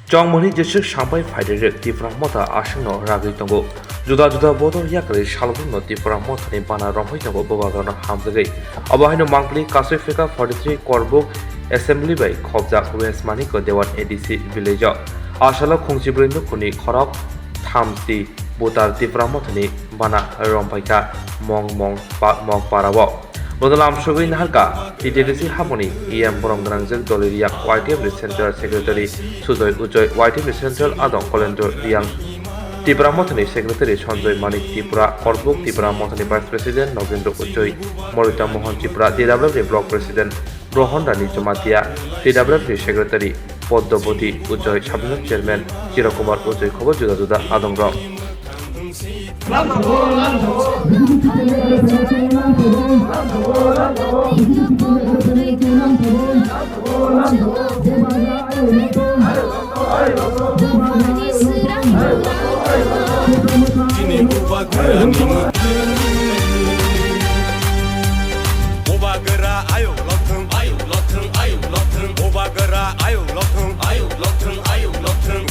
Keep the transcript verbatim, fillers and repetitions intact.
Chongmani jeswk sampai phairwi Tipra Motha aswkno ragwi tongo. Juda juda bodol yakarwi salbumno Tipra Mothani bana romwi tongo bubagrano hamjagwi. Obo haino mangpili Kasui Pheka forty three Korbuk Assembly bai khobjak West Manikya Dewan A D C village o. Asalo khungchibrwi nukhungni khorok thamchi butar Tipra Mothani bana rompaikha mong mong pa-, mong parao. Bono lamsogwi naharkha T T D C haponi E M borom gwnangjak Doliriyang Y T F ni Central Secretary Sujoy Ujoy, Y T F ni Central Adong Kolendro Riyang, Tipra Mothani Secretary Sanjoy Manik Tripura, Korbuk Tipra Mothani Vice President Nogendro Ujoy, Morita Mohan Tripura, T W F ni Block President Rohon Rani Jamatia, T W F ni Secretary Poddoboti Ujoy, Sabinok Chairman Chiro Kumar Ujoy, khobor juda juda adongrok. Chini bubagrani mukti. Bubagra ayo.